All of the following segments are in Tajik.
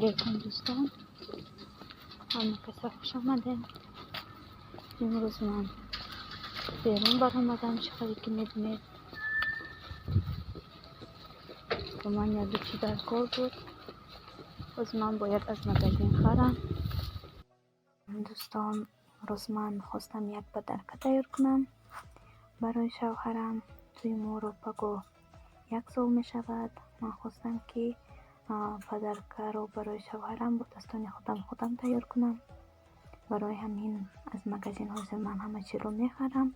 Алейкум дӯстон, ҳама каса хуш омадем. Имрӯз ман берун баромадам, чӣ хеле ки мебинед. Ба ман як ду чӣ дар кор буд. Боз ман бояд аз магазин харам. Дӯстон, имрӯз ман хостам як подарка тайёр кунам барои шавҳарам. Тӯи моро пагоҳ як сол мешавад. Ман хостам, ки подаркаро барои шавҳарам бо дастони худам тайёр кунам. Барои ҳамин аз магазин ҳозир ман ҳама чиро мехарам,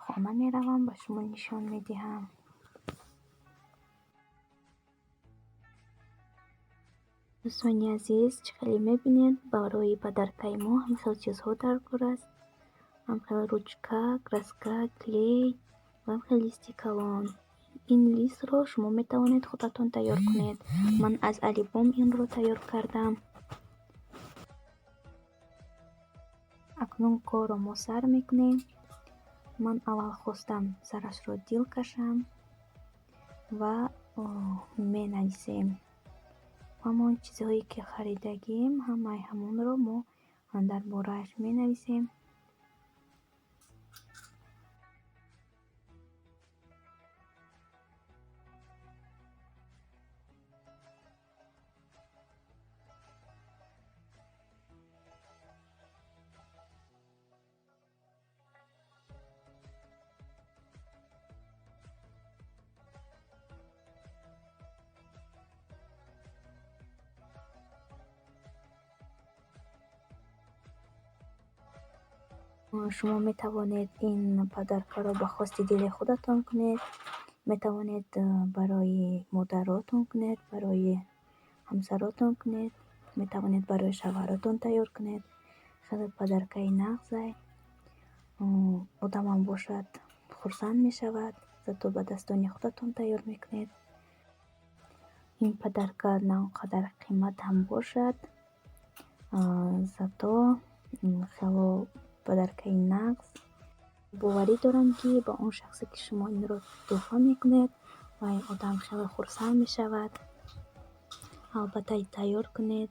хона меравам, ба шумо нишон медиҳам. Дӯстони азиз, чӣ хеле мебинед, барои подаркаи мо ҳам хел чизҳо дар кор аст. Ҳам хел ручка, краска, клей ва ҳам хел листи калон. Ин листро шумо метавонед худатон тайёр кунед. Ман аз алибом инро тайёр кардам. Акнун корро мо сар мекунем. Ман аввал хостам сарашро дил кашам ва менависем. Ҳамон чизҳое ки харидагием, ҳамаи ҳамонро мо дар борааш менависем. Шумо метавонед ин подаркаро ба хости дили худатон кунед, метавонед барои модаротон кунед, барои ҳамсаротон кунед, метавонед барои шавҳаротон тайёр кунед. Хеле подаркаи нағзай. Одамам бошад хурсанд мешавад, зато ба дастони худатон тайёр мекунед. Ин подарка на он қадар қимат ҳам бошад, зато хело подаркаи нағз. Боварӣ дорам, ки ба он шахсе, ки шумо инро тӯҳфа мекунед, вай одам хеле хурсанд мешавад. Албатта, тайёр кунед.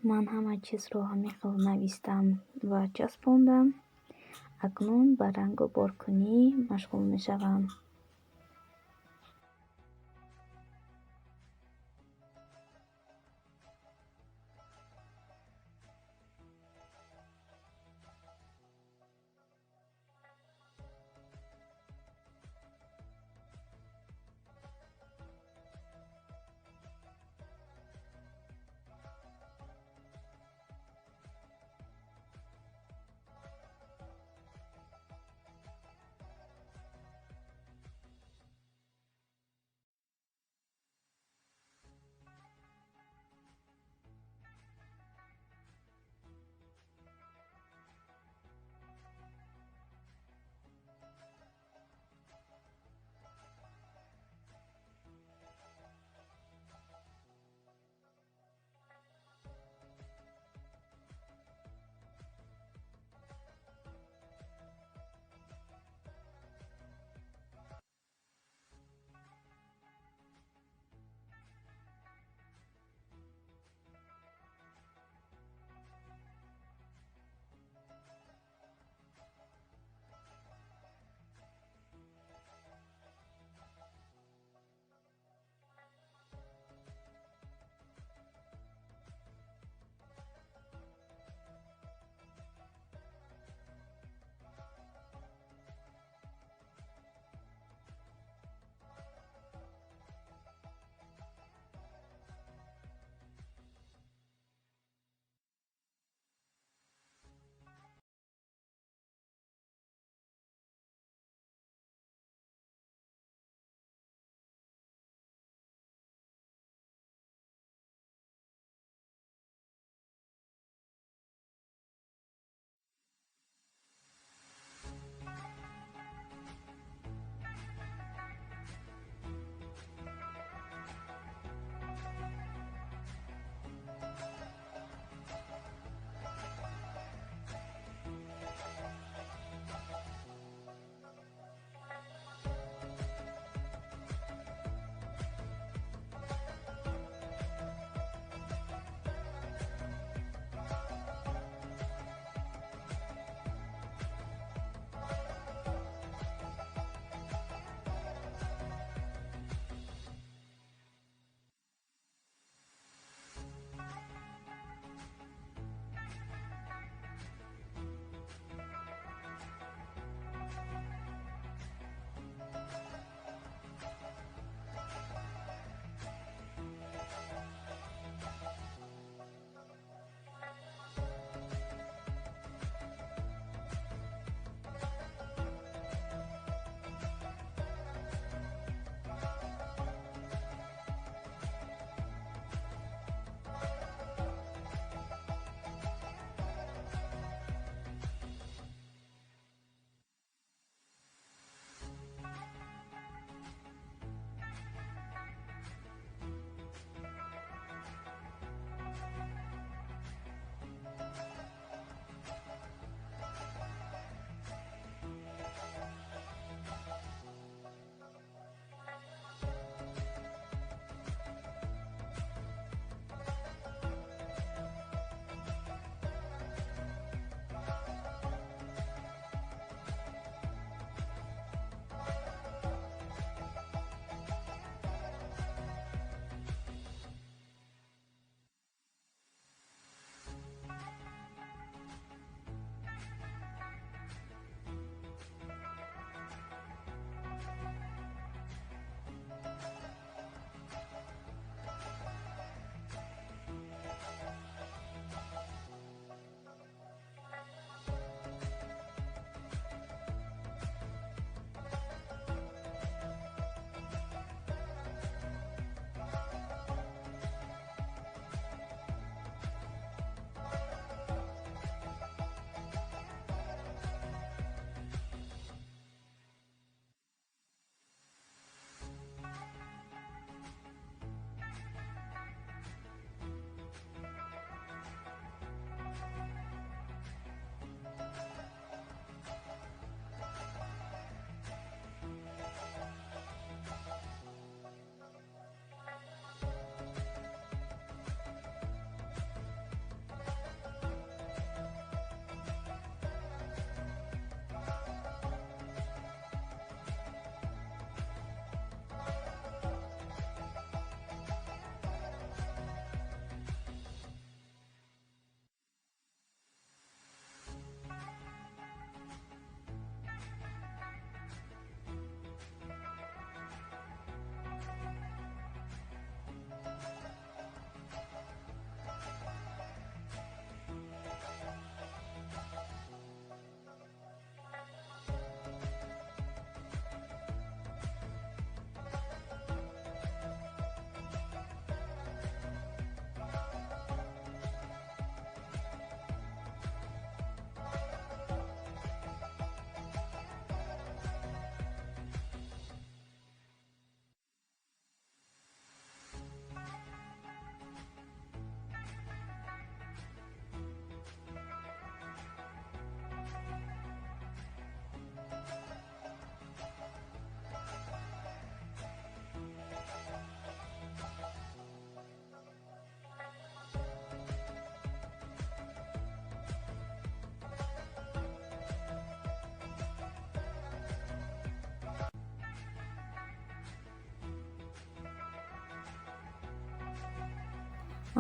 Ман ҳама чизро ҳамин хел навистам ва часпондам. Акнун ба рангу боркунӣ машғул мешавам.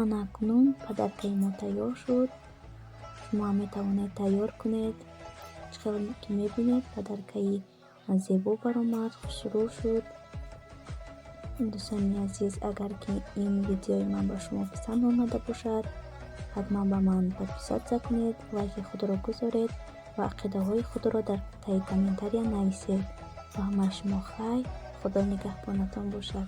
Ана акнун подаркаи мо тайёр шуд. Шумо ҳам метавонед тайёр кунед. Чӣ хеле ки мебинед, подаркаи зебо баромад, хушрӯ шуд. Дӯстони азиз, агар ки ин видеои ман ба шумо писанд омада бошад, ҳатман ба ман подписаться кунед, лайки худро гузоред ва ақидаҳои худро дар таи комментария нависед. Ба ҳамаи шумо хайр, Худо нигаҳбонатон бошад.